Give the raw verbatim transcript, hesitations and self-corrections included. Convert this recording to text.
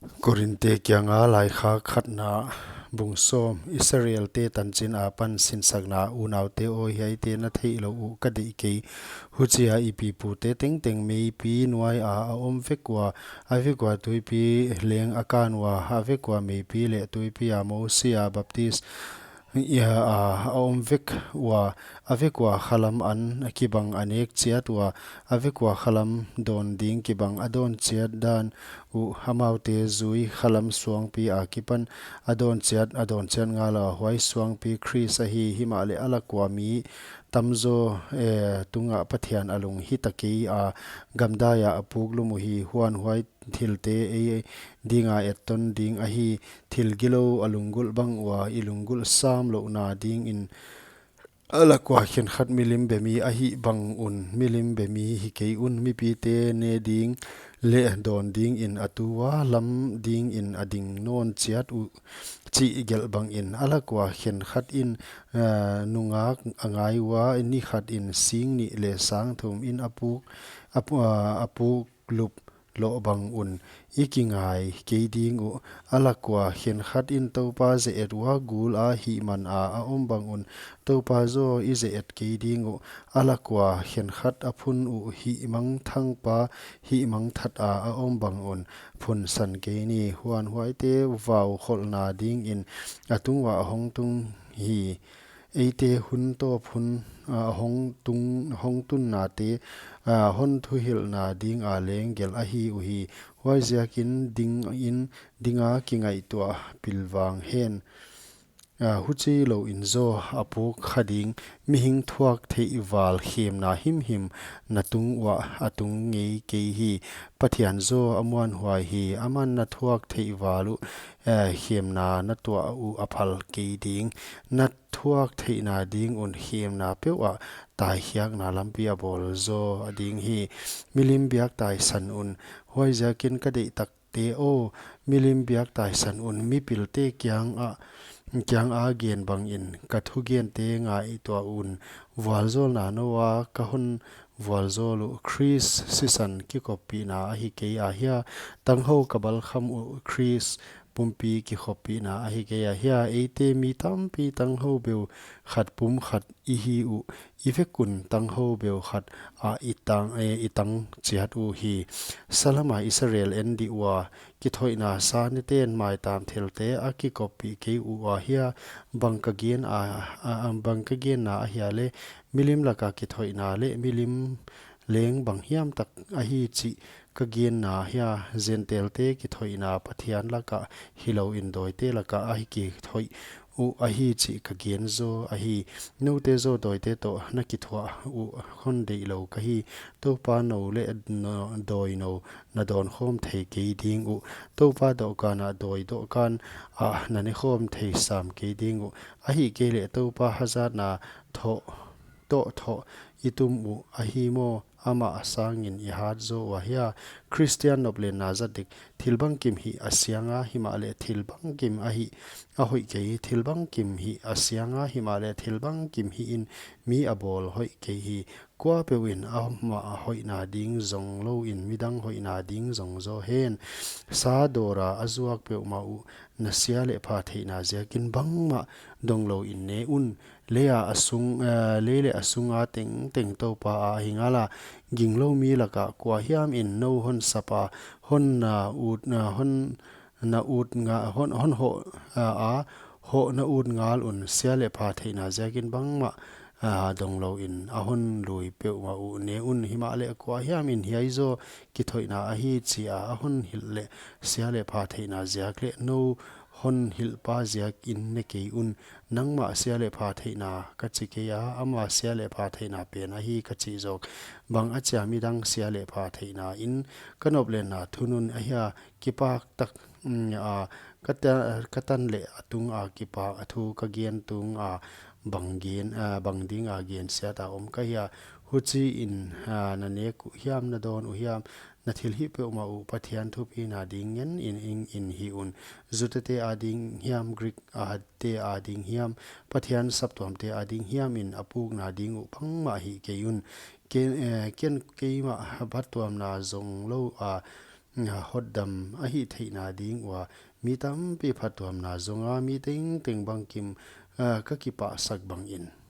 Korinte kianga laikhak khatna bung sawm. Israelte tanchin apan sinsakna. Unaute aw, hiaite na theihlouh uh ka deih kei. Huchia i pipute tengteng meipi nuaia a om vek ua, a vek ua tuipi leng a kan ua, a vek ua meipi leh tuipia Mosia baptis ia a, a om vek ua, a vek ua khalam an kibang a nek chiat ua, a vek ua khalam dawn ding kibang a dawn chiat dan uh. Amaute zui khalam suangpi akipan a dawn chiat, a dawn chiat ngala, huai suangpi Khrist ahi. Himahleh a lak ua mi tamzaw, eh, tunga Pathian a lunghita kei a, gamdaia a puklum uhi. Huan huai thilte ei dinga etton ding ahi. Thil gilou a lunggulh bang ua i lunggulh samlouhna dingin a lak ua khenkhat milim bemi ahih bang un, milim bemi hi kei un. Mipite ne ding leh dawn dingin a tu ua lam dingin a ding nawn chiat uh chih gelh bangin, a lak ua khenkhat in, eh, nungak a ngai ua, ni khat in sing nih leh sang thum in a puk, a pu-, a puk lup loh bang un i kingai kei ding uh. A lak ua khenkhat in Toupa ze-et ua gul a hih man a a om bang un Toupa zaw i ze-et kei ding uh. A lak ua khenkhat a phun uh hihmangthangpa hihmangthat a a om bang un phunsan kei ni. Huan huaite vau kholhna dingin a tung ua hong tung hi. Eite hun tawp hun, ah, hong tung, hong tunnate, ah, hon thuhilhna dinga leng gelh ahi uhi. Huaiziakin dingin, dinga kingaihtuah pilvang hen. Ah, huchilouin zaw a puk kha ding, mihing thuak theih val khemna himhim na tung ua a tung ngei kei hi. Pathian zaw a muanhuai hi. Aman na thuak theih val uh, eh, khemna na tuah uh a phal kei ding. Na thuak theihna ding un khemna peuh ah taikhiakna lampi a bawl zaw a ding hi. Milim biak taisan un. Huaiziakin ka deihtakte aw, milim biak taisan un. Mipilte kiang a, kiang a gen bangin ka thugente ngaihtuah un. Vualzawlna nou a ka hon vualzawl uh Khrist sisan kikoppihna ahi kei a hia? Tanghou ka balkham uh Khrist pumpi kikoppihna ahi kei a hia? Eite mi tampi tanghou beu khat pum khat i hi uh, i vek un tanghou beu khat ah i tang, eh, i tang chiat uhi. Salama Israel en dih ua, kithoihna sa neten maitam thilte a kikoppih kei uh a hia? Bang ka gen a, a, a, bang ka genna ahia leh, milim laka kithoihna leh milim leng bang hiam tak ahi chih ka genna hia? Zentelte kithoihna Pathian laka hilouin dawite laka ahi kithoih uh ahi chih ka gen zaw ahi. Noute zaw dawite toh na kithuah uh hon deihlou ka hi. Toupa nou leh no, dawi nou na dawn khawm thei kei ding uh. Toupa dohkan ah dawi dohkan ah na ne khawm thei sam kei ding uh. Ahihkeileh Toupa hazatna thoh, toh thoh i tum uh ahi maw? Amah sangin i hat zaw ua hia? Khristian noplenna zat dek, thil bangkim hih a siang a, himahleh thil bangkim a hih a hoih kei. Thil bangkim hih a siang a, himahleh thil bangkim hih in mi a bawl hoih kei hi. Kuapeuh in amah hoihna ding zong louin midang hoihna ding zong zaw hen. Sa dawra a zuak peuhmah uh na sia leh pha theihna ziakin bangmah dong louin ne un. Lei a sung, eh, lei leh a sunga tengteng Toupa a hi ngala. Ginglou mi laka kua hiam in nou hon sap a, hon na ut, na hon na ut nga, hon, hon hoh, ah, a, hoh na ut ngal un. Sia leh pha theihna ziakin bangmah, ah, dong louin a hon lui peuhmah uh ne un. Himahleh kua hiam in hiai zaw kithoihna ahi chi a a hon hilh leh, sia leh pha theihna ziak leh nou hon hilhpa ziakin ne kei un. Nangmah sia leh pha theihna ka chi kei a, ama sia leh pha theihna pen ahi ka chih zawk. Bang achia midang sia leh pha theihna in ka noplenna thunun ahia? Kipak tak, mm, a, ka ta-, ka tan leh a tunga kipak a thu ka gen tunga bang gen, ah, bang dinga gensiat a om ka hia? Huchiin, ah, na nek uh hiam, na dawn uh hiam? Na thilhih peuhmah uh Pathian thupina ding ngen in, in, in hih un. Juda te ading hiam, Greek a te ading hiam, Pathian saptuamte ading hiam in a pukna ding uh bangmah hih kei un. Ken, eh, ken keimah battuamna zong lou a, ah, hotdam a hihtheihna ding ua mi tampi phattuamna zonga mi tengteng bangkim, ah, ka kipahsak bangin.